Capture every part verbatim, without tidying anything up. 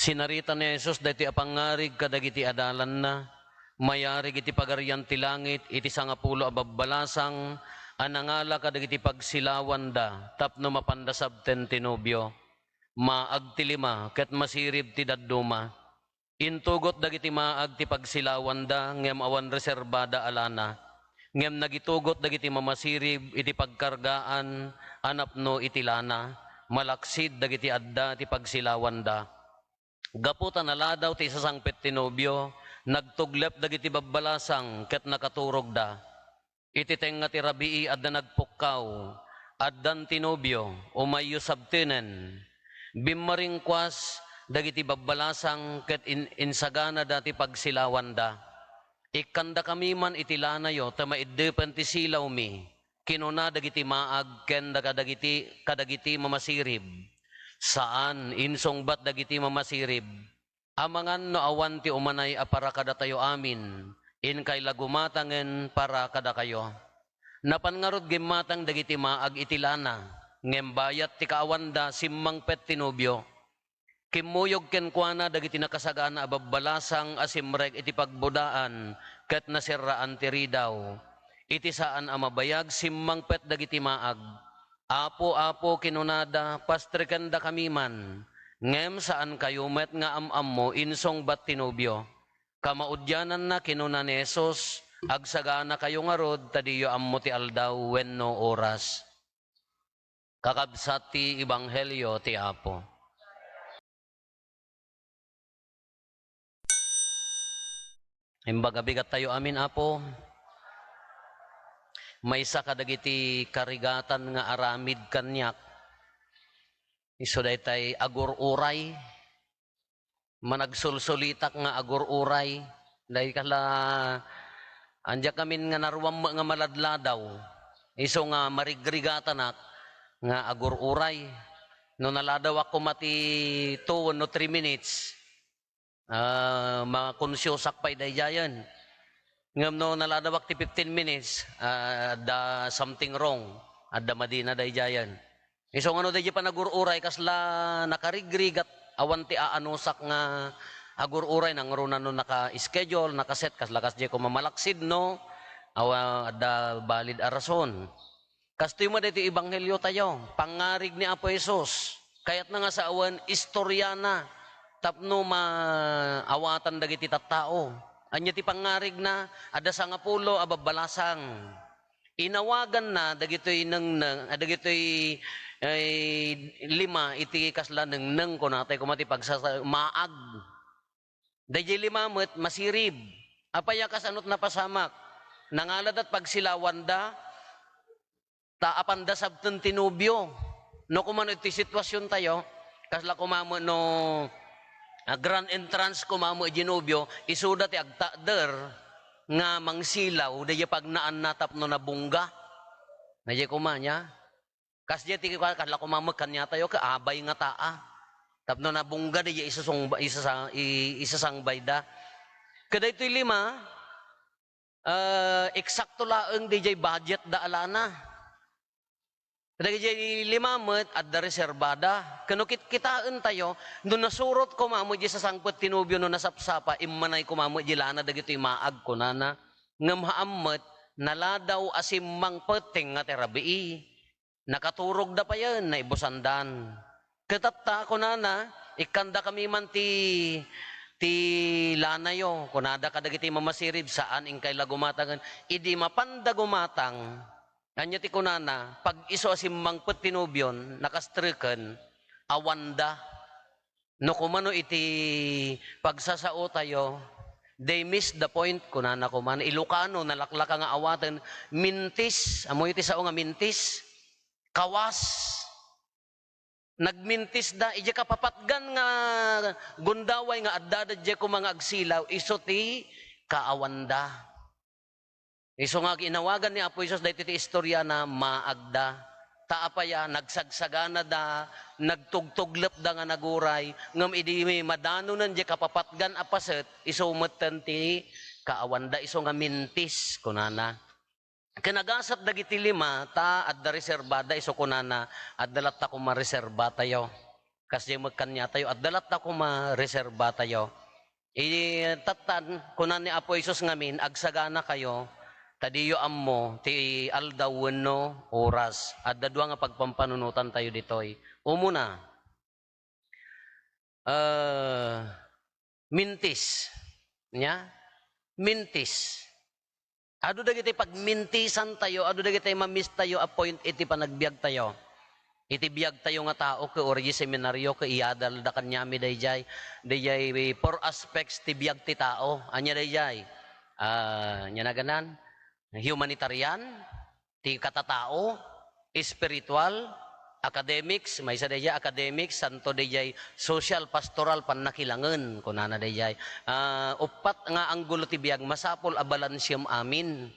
Sinarita ni Jesus daytoy a pangngarig kadagiti adalanna, mayarig iti Pagarian ti Langit iti sangapulo a babbalasang a nangala kadagiti pagsilawanda tapno mapanda sabten ti nobio. Maag ti lima ket masirib ti dadduma. Intugot dagiti maag ti pagsilawanda ngem awan reserbada a lana. Ngem nagitugot dagiti mamasirib iti pagkargaan a napno iti lana, malaksid dagiti adda ti pagsilawanda. Gapu ta naladaw ti isasangpet ti nobio, nagtuglep dagiti babbalasang ket nakaturogda. Iti tengnga ti rabii, adda nagpukkaw, addan ti nobio, umayyo sabtenen. Bimmaringkuas dagiti babbalasang ket in-, insaganada ti pagsilawanda. Ikkandakami man iti lanayo ta maiddepen ti silawmi, kinuna dagiti maag ken kadagiti, kadagiti mamasirib. Saan, insungbat dagiti mamasirib. Amangan no awan ti umanay a para kadatayo amin, inkay la gumatangen para kadakayo. Napan ngarud gimmatang dagiti maag iti lana, ngem bayat ti kaawanda, simmangpet ti nobio. Kimmuyog kenkuana dagiti nakasagana a babbalasang a simrek iti pagbudaan ket naserraan ti ridaw. Iti saan a mabayag, simmangpet dagiti maag. "Apo, Apo," kinunada, "pastrekendakami man." Ngem saankayo met nga am-ammo, insungbat ti nobio. Kamaudiananna, kinuna ni Jesus, "Agsaganakayo ngarud ta diyo ammo ti aldaw wenno oras." Kakabsat ti ebanghelio ti Apo. Imbag a bigat tayo amin, Apo. Maysa kadagiti karigatan nga aramid kaniak, isu daytay agur-uray. Managsulsulitak nga agur-uray. Dayta la, ania kamin nga naruam nga maladladaw. Isu nga marigrigatanak nga agur-uray. No naladawak koma ti two wenno three minutes, ah, makonsyusak pay daydiayen. Ngem no naladawak ti fifteen minutes, ah, adda something wrong. Adda madina daydiayen. Isu nga no daydiay panagur-uray, kasla nakarigrigat, awan ti aanusak nga agur-uray, nangruna no naka-schedule, nakaset, kasla kasdiay koma malaksid, no? Awa, adda valid a rason. Kastoy met daytoy ebanghelio tayo, pangngarig ni Apo Jesus. Kayatna nga sawen, istoriana, tapno maawatan dagiti tattao. Ania ti pangngarigna? Adda sangapulo a babbalasang. Inawaganna dagitoy nengneng, ah, dagitoy, eh, lima iti kasla nengneng, kunatay koma ti pagsasa-, maag. Daydiay lima met masirib. Apay a kasano ti napasamak? Nangaladat pagsilawanda, ta apanda sabten ti nobio. No kumano iti sitwasion tayo, kasla koma met no, ah, grand entrance koma met di nobio, isuda ti agtakder nga mangsilaw, daydiay pagnaanna tapno nabungga. Daydiay koma, nia? Kasdiay ti, kasla koma met kaniatayo, ket abay ngata a. Tapno nabungga, daydiay isusungba-, isasa-, i-, isasangbayda. Ket daytoy lima, ah, eksakto laeng daydiay budgetda a lana. Dagiti lima met, adda reserbada. Ket no kitkitaentayo, no nasurot koma met di sasangpet ti nobio, no nasapsapa, immanay koma met di lana dagitoy maag, kunana. Ngem haan met, naladaw a simmangpet ti tengnga ti rabii. Nakaturogda payen, naibusandan. Ket tatta, kunana, ikkandakami man ti, ti lanayo, kunada kadagiti mamasirib, saan inkay la gumatangen. Idi mapanda gumatang, ania ti kunana, pag-isu a simmangpet ti nobion, nakastreken, awanda. No kumano iti pagsasaotayo, they miss the point, kunana koma. Ilocano, nalaklaka nga awaten, mintis. Ammoyo ti sao nga mintis? Kawas. Nagmintisda, idiay kapapatgan nga gundaway nga addada idiay koma nga agsilaw, isu ti kaawanda. Isu nga ginawagan ni Apo Jesus daytoy ti istoriana, maagda. Ta apay a, nagsagsaganada, nagtugtuglepda nga naguray, ngem idi madanonen diay kapapatgan a paset, isu metten ti kaawanda, isu nga mintis, kunana. Ket nagasat dagiti lima, ta adda reserbada, isu kunana, adda latta koma reserbatayo. Kasdiay met kaniatayo, adda latta koma reserba tayo. Iti tattan, kuna ni Apo Jesus ngamin, "Agsaganakayo, ta diyo ammo ti aldaw wenno oras." Adda dua nga pagpampanunotan tayo ditoy. Umuna, ah, mintis. Nya? Mintis. Adu dagiti pagmintisan tayo, adu dagiti ma-miss tayo a point iti panagbiag tayo. Iti biag tayo nga tao, ket uray seminario, ket iyadalda kaniami dayjay, dayjay four aspects ti biag ti tao. Ania dayjay? Ah, ania naganan? Humanitarian, ti katatao, espiritual, academics, maysa dayjay academics, santo dayjay social, pastoral, pannakilangen, kunana dayjay. Ah, uppat nga anggulo ti biag, masapul a balansiam amin.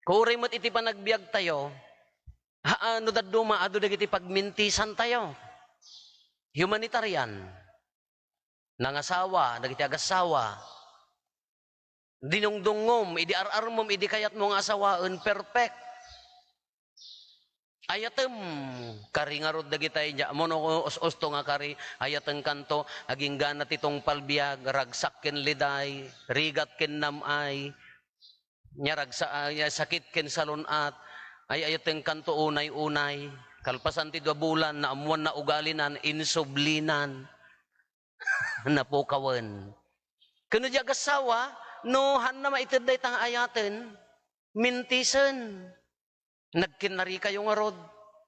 Uray met iti panagbiag tayo, ha, no dadduma, adu dagiti pagmintisan tayo. Humanitarian, nangasawa, dagiti agasawa. Dinungdungngom, idi ar-armom, idi kayatmo nga asawaen, perfect. Ayatem, kari ngarud dagitay, nya, ammo no us-usto nga kari, ayaten kanto, aginggana ti tungpal biag, ragsak ken liday, rigat ken nam-ay, nya ragsa-, ah, nya sakit ken salun-at, ay ayaten kanto unay-unay. Kalpasan ti dua bulan, naammuan na ugalinan, insublinan. Napukawen. Ken no di agasawa, no hanna maited dayta nga ayaten, mintisen. Nagkinnarikayo ngarud.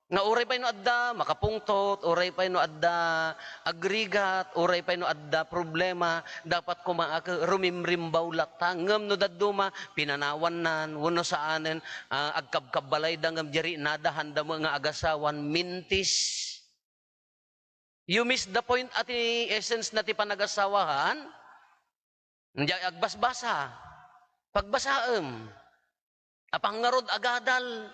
Nga uray pay no adda makapungtot, uray pay no adda agrigat, uray pay no adda problema, dapat koma a ke-, rumimrimbaw latta. Ngem no dadduma, pinanawannan, wenno saanen, ah, agkabkabbalayda, ngem di rinadahanda met nga agasawan, mintis. You miss the point a ti essence na ti panagasawahan. Diay agbasbasa. Pagbasaem. Apang ngarud agadal.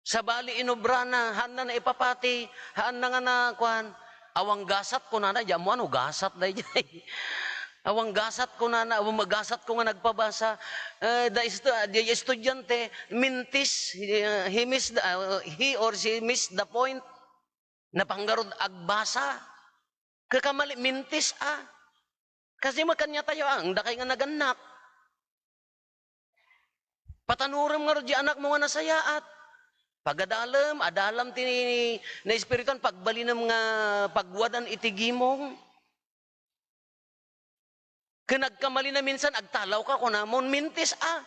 Sabali inobrana, haanna naipapati, haanna nga na, kuan, awan gasat kunana, diay ammo no gasat daydiay. Awan gasat kunana, awan magasat ko nga nagpabasa. Eh, da estu-, diay estudiante, mintis, eh, he missed the, ah, he or she missed the point. Napan ngarud agbasa. Kakamali, mintis a. Kasdi met kaniatayo, ah, ang dakay nga nagannak. Patanorem ngarud di anakmo nga nasayaat. Pagadalem, adalam ti naespirituan, pagbalinem nga pagwadan iti gimong. Ken agkamalina minsan, agtalawka, kunamon, mintis a.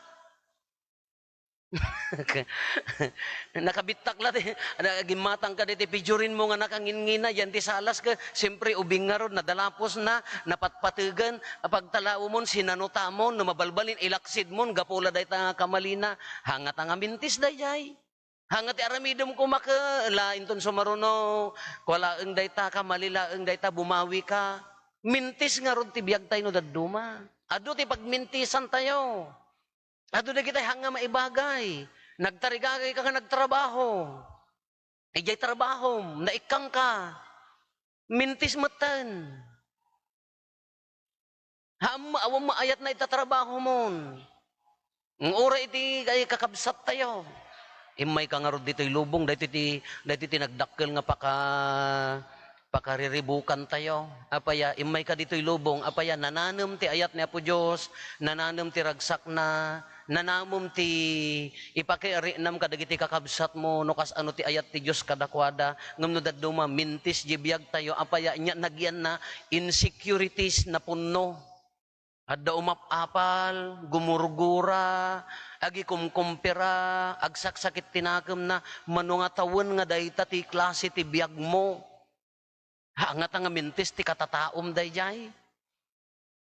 Nakabittak la ti, na, gimmatangka diti pijurinmo nga nakanginngina, diay ti salas ket, siempre, ubing ngarud, nadalaposna, napatpategen, pagtalawemon, sinanutamon, no mabalbalin, ilaksidmon, gapu la dayta nga kamalina, hangata nga mintis daydiay. Hanga ti aramidem koma ket la inton sumaruno, kua laeng dayta, kamali laeng dayta, bumawika. Mintis ngarud ti biagtay no dadduma. Adu ti pagmintisantayo. Adu dagitay hanga maibagay. Nagtarigagayka nga nagtrabaho. Idiay trabahom, naikkangka. Mintis metten. Haan mo, awan maayatna ita trabahomon. Nga uray iti, ay, kakabsattayo. Immayka ngarud ditoy lubong, daytoy ti, daytoy ti nagdakkel nga paka-, pakariribukantayo. Apaya, immayka ditoy lubong, apaya, nananem ti ayat ni Apo Dios, nananem ti ragsakna, nanamem ti ipakairinam kadagiti kakabsatmo no kas-ano ti ayat ti Dios kadakuada, ngem no dadduma, mintis diay biagtayo, apaya, ania nagianna, insecurities napunno. Adda umap-apal, gumurgura, agikumkumpira, agsaksakit ti nakemna, mano nga tawen nga dayta ti klase ti biagmo. Hangata nga mintis ti katataom daydiay.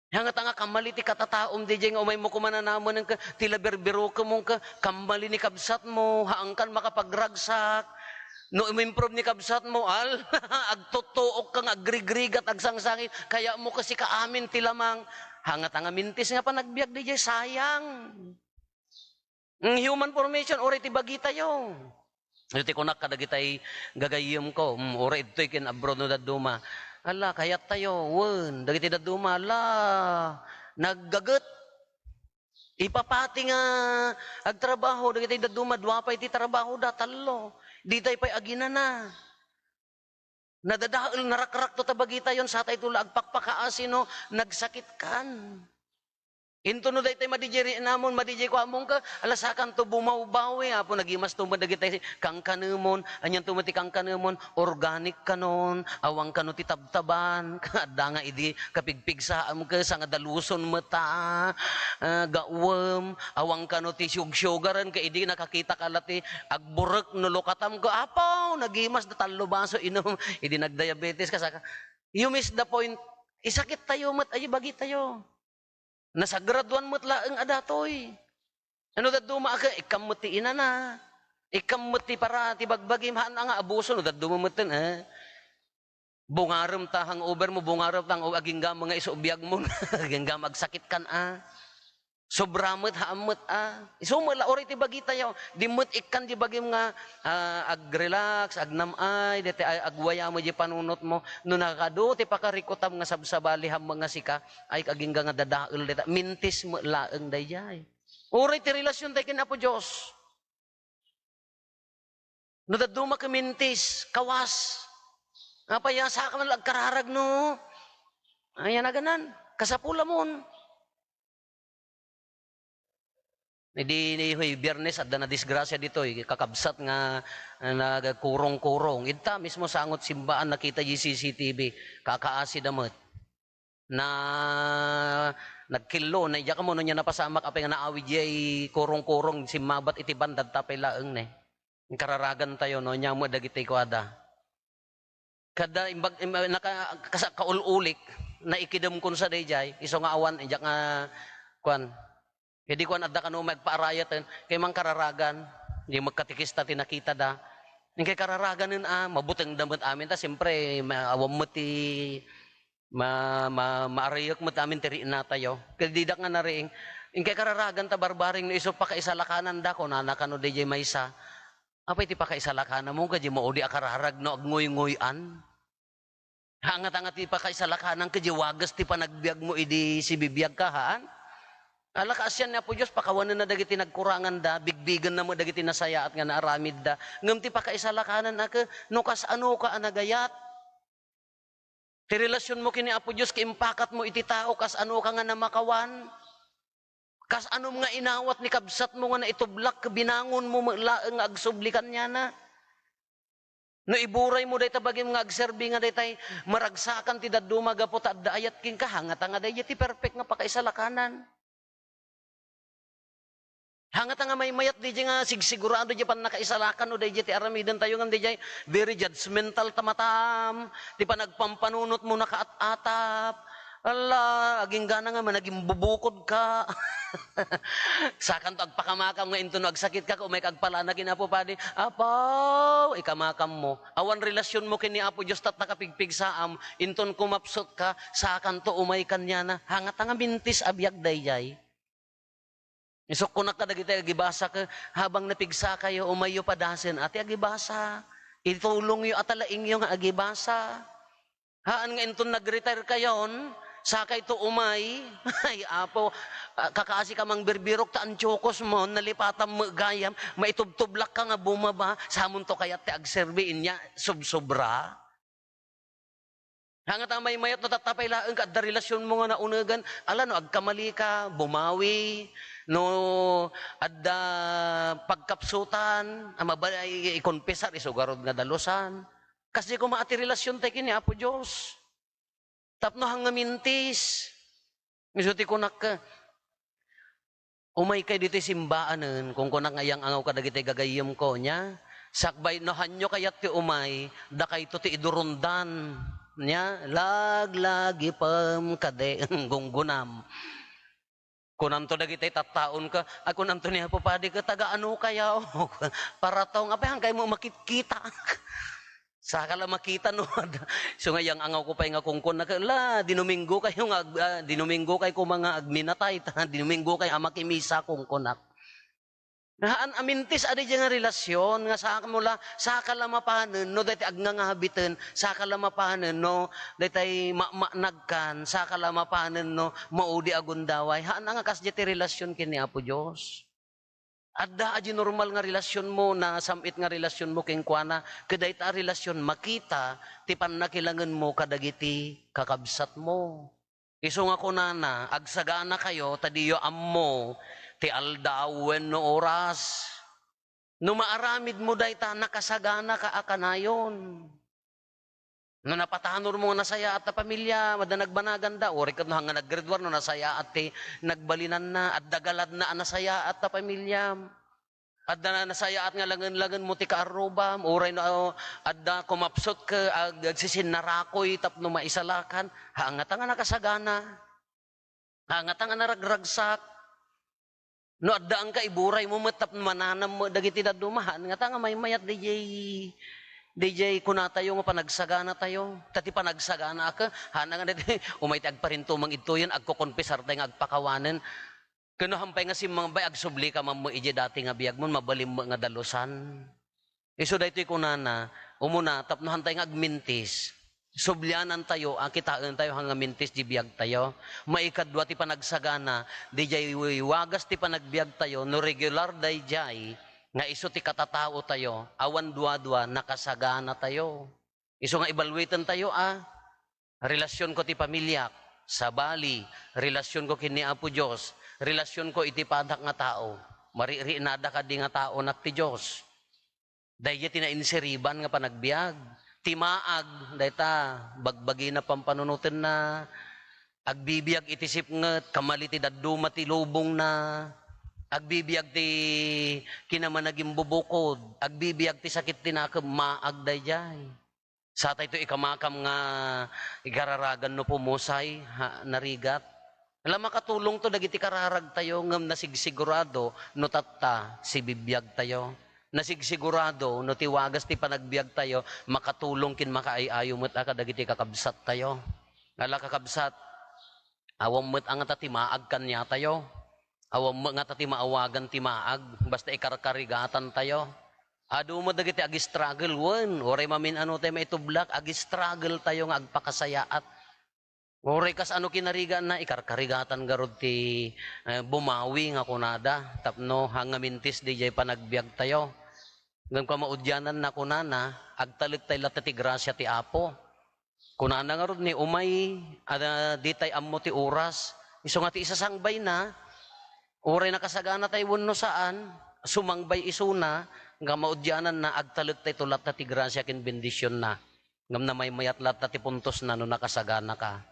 Hangata nga kamali ti katataom daydiay nga umaymo koma nanamenen ket ti la birbirokemon ket kamali ni kabsatmo, haankan makapagragsak. No umimprove ni kabsatmo, al, agtuttuok ka nga agrigrigat, agsangsangit, kayatmo ket sika amin ti lamang. Hangata nga mintis nga panagbiag daydiay, sayang. Mm, human formation, uray ti bagitayo. Iti kunak kadagitay gagayyemko, mm, uray ditoy ken abroad no dadduma. Ala, kayattayo, wen, dagiti dadduma, ala, naggaget. Ipapati nga agtrabaho, dagitay dadduma, dua pay ti trabahoda, tallo. Ditay pay aginana. Nadadael, narakrakto ta bagitayon, satayto la agpakpakaasi no nagsakitkan. Into no daytoy madi jay riinamon, madi jay kuamon ka, ala sakanto bumawbawi, Apo, nagimasto met dagiti kankanemon, anianto met ti kankanemon, organic kanon, awan kano ti tabtaban, adda nga idi kapigpigsaam ka, sangadaluson met ta, ah, gawem, awan kano ti sug-, sugaran ka, idi nakakita ka la ti agburek no lukatam ka, Apo, nagimas da tallo baso inum, idi nagdiabetes ka, saka, you miss the point, isakit tayo met, ay, bagi tayo. Nasagraduan met laeng a datoy. Ano dadduma a ka, ikkam met ti inana. Ikkam met ti para, ti bagbagim, haan a nga abuso, no dadduma met ten, eh. Bungarem ta hangover mo, bungarem ta hangover, agingga nga isu biag mo, agingga agsakit kan, ah. Sobra met, haan met, ah. Isu met la, uray ti bagitayo. Di met ikkan di bagim nga, ah, ag-relax, agnam-ay, deti ay, agwayamo di panunot mo. No nakadu ti pakarikutam nga sabsabaliham nga sika, ay agingga nga dadael dita. Mintis met laeng dayjay. Uray ti relasyon tayo ken Apo Dios. No dadduma ka mintis, kawas. Apay a saka man agkararag no? Ayan aganan, kasapulamon. Idi ni, hoy, Biyernes, adda na disgrasya ditoy, kakabsat nga, ah, nagkurong-kurong. Idta mismo sangot simbaan, nakita di C C T V, kakaasi da met. Na, nagkillo, na, diak ammo no nia napasamak, apay nga naawid diay kurong-kurong, simmabat iti banda, adda pay laeng ne. Kararagan tayo, no, nia met dagiti kuada. Kada imbag-, im-, naka-, kasa-, kaul-ulik, naikidem kun sa dayjay, isu nga awan, diak nga, kuan, Kadi kuan, adda kano may agpaarayaten, kay mangkararagan, di magkatikista ti nakitada. Inkay kararaganen a, mabuteng da met amin, ta siyempre, ma-, awan met ti ma-, ma-, maarayek met amin ti riinatayo. Kadi didak nga nariing, inkay kararagan ta barbaring no isu pakaisalakanan da, kunana kano dayjay maysa, "Apay ti pakaisalakanan mo, kadi maudi a kararag no agnguynguy-an?" Hangatanga ti pakaisalakanan ket di wagas ti panagbiag mo idi sibibiag ka, haan? Ala, kaasian ni Apo Dios, pakawanenna dagiti nagkurangan da, bigbigenna met dagiti nasayaat nga naaramid da. Ngem ti pakaisalakanan a ket, no kasano ka a nagayat? Ti relasyon mo ken ni Apo Dios, ket impakat mo iti tao, kasano ka nga namakawan? Kasano nga inawat ni kabsat mo nga naitublak, binangon mo met laeng nga agsubli kaniana? No iburay mo dayta bagim nga agserbi nga daytay maragsakan ti dadduma gapu ta adda ayat kenka, hangata nga daydiay ti perfect nga pakaisalakanan. Hangata nga maymayat daydiay nga sigsigurado diay pannakaisalakan no daydiay ti aramiden tayo ngem daydiay very judgmental ta matam, ti panagpampanunot mo nakaat-atap. Ala, aginggana nga managimbubukod ka. Sakanto agpakamakam nga inton no agsakit ka, umay ka agpalana ken Apo Padi, "Apo, ikamakam mo." Awan relasyon mo ken ni Apo Dios, tatta kapigpigsaam, inton kumapsut ka, sakanto umay kaniana. Hangata nga mintis a biag dayjay. Isukkonak kadagiti agibasa ket, habang napigsa kayo, umayyo padasen a ti agibasa. Itulongyo a talaingyo nga agibasa. Haan nga inton nag-retire kayon, sakayto umay. Ay, Apo, ah, kakaasi ka mangbirbirok ta antiokos mo, nalipatam met gayam, maitubtublak ka nga bumaba, samonto kayat ti agserbi, inya subsobra. Hangata maymayat no tatta pay laeng ket adda relasyon mo nga naunegan, ala no agkamali ka, bumawi, no adda pagkapsutan, a maba-, i-, ikonpesar, isu garud nga dalusan. Kasdi koma a ti relasyon tayo ken ni Apo Dios. Tapno hang nga mintis. Isu ti kunak, "Umay kay ditoy simbaanen," kunkunak nga iyang-angaw kadagiti gagayyemko, nia, sakbay, "No hanyo kayat ti umay, dakayto ti idurundan." Nia, "Laglagipem kadi," gunggunam. Kunanto dagiti tattaon ka, ay, kunanto ni Apo Padi ka, "Taga ano kayo?" "Paratong." "Apay, hangkay mo makitkitak?" Saka la makita no, isu nga iyang-angaw ko pay nga kungkon, naka-, la, dinumingo kayo nga ag-, ah, dinumingo kay kuma nga agminatay, ta dinumingo kay a makimisa kungkonak. Haan a mintis a daydiay nga relasyon nga saka mo la, saka la mapanen no daytay agnangabiten, saka la mapanen no daytay mamaknagkan, saka la mapanen no maudi a gundaway. Haan a nga kasdiay ti relasyon ken ni Apo Dios. Adda a di normal nga relasionmo, nasam-it nga relasionmo kenkuana, ket dayta a relasion makita ti pannakilangenmo kadagiti kakabsatmo. Isu nga kunana, "Agsaganakayo ta diyo ammo ti aldaw wenno oras." No maaramidmo dayta, nakasaganaka a kanayon. No napatanormo nga nasayaat a pamilya, adda nagbanaganda, uray ket no hanga nag-grade one, no nasayaat ti nagbalinanna, adda galadna a nasayaat a pamilya. Adda na nasayaat nga langen-langenmo ti kaarrubam, uray no adda kumapsut ket ag-, agsisinnarakoy tapno maisalakan, ha, angata nga nakasagana. Ha, angata nga naragragsak. No addaanka, iburaymo met tapno mananam met dagiti dadduma, ha, angata nga maymayat, D J, D J, kunatayo nga panagsaganatayo. Ta ti panagsagana, ket, ha, nga daytoy, umay ti agparintumeng idtoyen, agkokonpisartay nga agpakawanen. Ken no hampay nga simmang bay, agsublika mammo idiay dati nga biagmo, mabalinmo nga dalusan. Isu daytoy kunana, umuna, tapno hantay nga agmintis, sublianantayo a kitaentayo nga mintis di biagtayo. Maikadua ti panagsagana, di jay wagas ti panagbiagtayo, no regular dayjay, nga isu ti katataotayo, awan duadua, nakasaganatayo. Isu nga ibaluetentayo a, relasionko ti pamiliak, sabali, relasionko ken ni Apo Dios, relasionko iti padak nga tao, maririinada kadi nga taonak ti Dios. Daydiay ti nainsiriban nga panagbiag. Ti maag, dayta, bagbagina pampanunotenna, agbibiag iti sipnget, kamali ti dadduma ti lubongna, agbibiag ti kinamanagimbubukod, agbibiag ti sakit ti nakem, maag daydiay. Satayto ikamakam nga ikararagan no pumusay, ha, narigat. Ala, makatulongto dagiti kararagtayo ngem nasigsigurado no tatta, sibibiagtayo. Nasigsigurado no ti wagas ti panagbiagtayo, makatulong ken makaay-ayo met a kadagiti kakabsattayo. Ala, kakabsat, awan met a ngata ti maag kaniatayo. Awan met ngata ti maawagan ti maag, basta ikarkarigatantayo. Adu met dagiti ag-struggle, wen, uray mamin-anotay maitublak, ag-struggle tayo nga agpakasayaat. Uray kas ano kinariganna, ikarkarigatan garud ti, eh, bumawi nga kunada, tapno hangamintis diay panagbiagtayo. Ngem kamaudiananna, kunana, agtalek tay latta ti grasia ti Apo. Kunana ngarud ni umay, a, ditay ammo ti oras. Isu nga ti isasangbayna, uray nakasaganatay wenno saan, sumangbay isuna, nga maudiananna, agtalek tay to latta ti grasia ken bendisionna. Ngem namaymayat latta ti puntosna no nakasaganaka.